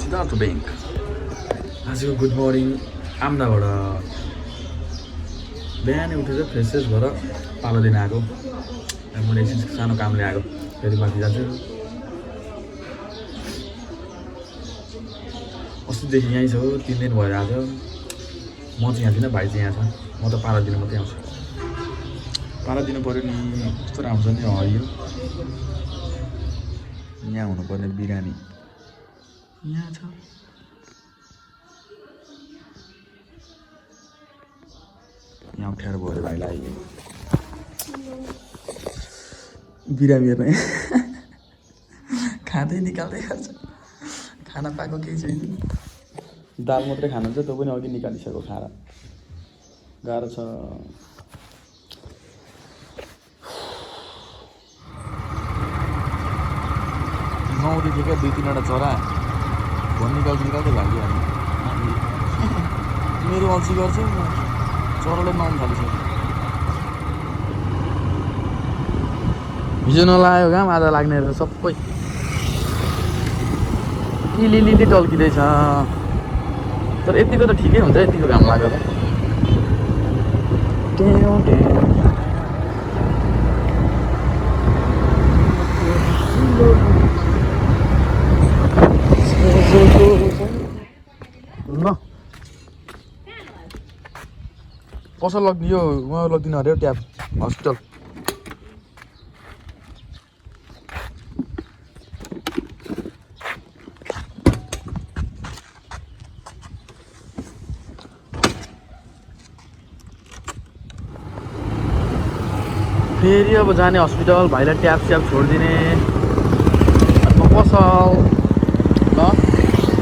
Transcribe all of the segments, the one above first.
Siddhartha bank आजको good morning आम्नाबाट बिहानै उठेर फ्रेस भएर पालो दिन आएको मैले एकछिन सानो कामले आएको फेरि माथि जान्छु अस्तिदेखि यहीँ छ 3 दिन भयो आज म चाहिँ यहाँ थिइनँ भाइ चाहिँ यहाँ छ म त पारा दिन मात्रै आउँछु पारा दिनु पऱ्यो नि कस्तो राम्रो नि हरियो यहाँ हुनुपर्ने बिरामी यहाँ छ यहाँ उठेर भयो भाइलाई बिरामी हेर्ने खाँदै निकाल्दै खान्छ खाना पाएको केही छैन दाल मात्रै खानुहुन्छ त्यो पनि अघि निकालिसक्यो खाएर गाह्रो छ 9 देखिको 2-3 चरा भन निकाल्दै लागिहाल्यो मेरो अल्छी गर्छ चराले नाम थालिसक्यो हिजो नलायो घाम आज लाग्ने रहेछ सबै लिली टल्किँदैछ तर यतिको त ठिकै हुन्छ यतिको घाम लाग्यो ल पसल लगिदियो उहाँ लगिदिनु अरे ट्याप हस्पिटल फेरि अब जाने हस्पिटल भाइलाई ट्याप स्याप छोडिदिने अनि पसल ल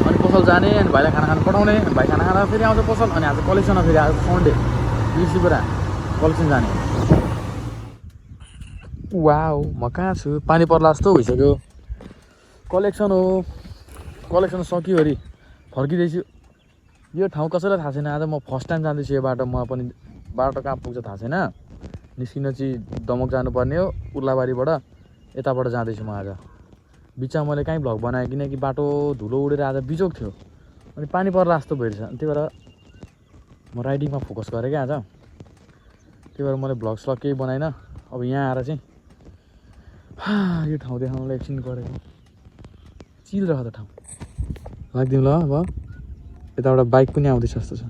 अनि पसल जाने अनि भाइलाई खाना खानु पठाउने अनि भाइ खाना खाँदा फेरि आउँछ पसल अनि आज कलेक्सन फेरि आज सन्डे बिर्सिपुरा कलेक्सन जाने वाउ म कहाँ छु पानी पर्ला जस्तो भइसक्यो कलेक्सन हो कलेक्सन सकियो अरे फर्किँदैछु यो ठाउँ कसैलाई थाहा छैन आज म फर्स्ट टाइम जाँदैछु यो बाटो म पनि बाटो कहाँ पुग्छ थाहा छैन निस्किन चाहिँ दमक जानुपर्ने हो उर्लाबारीबाट यताबाट जाँदैछु म आज बिचमा मैले कहीँ भ्लग बनाएँ किनकि बाटो धुलो उडेर आज बिजोक थियो अनि पानी पर्ला जस्तो भइरहेछ अनि त्यही भएर म राइडिङमा फोकस गरेँ क्या आज त्यही भएर मैले भ्लग स्लग केही बनाइनँ अब यहाँ आएर चाहिँ यो ठाउँ देखाउनुलाई एकछिन गरेको चिल रह त ठाउँ राखिदिउँ ल अब यताबाट बाइक पनि आउँदैछ जस्तो छ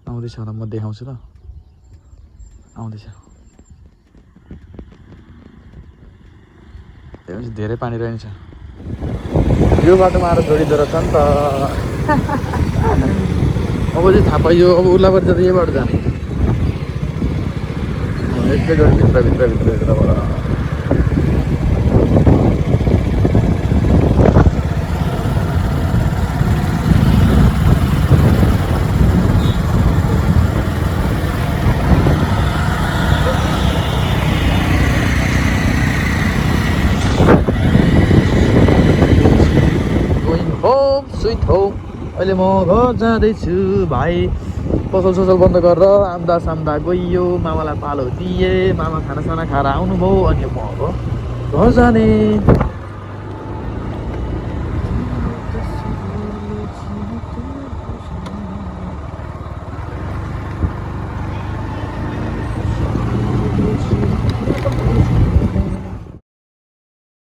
आउँदैछ होला म देखाउँछु ल आउँदैछ त्यसपछि धेरै पानी रहन्छ यो बाटोमा आएर जोडिँदो रहेछ नि त अब चाहिँ थाहा पाइयो अब उर्लाबारी त यही बाटो जाने एकैचोटि भित्रबाट स्विट होम अहिले म घर जाँदैछु भाइ पसल ससल बन्द गरेर आम्दा साम्दा गइयो मामालाई पालो दिएँ मामा खानासाना खाएर आउनुभयो अनि म अब घर जाने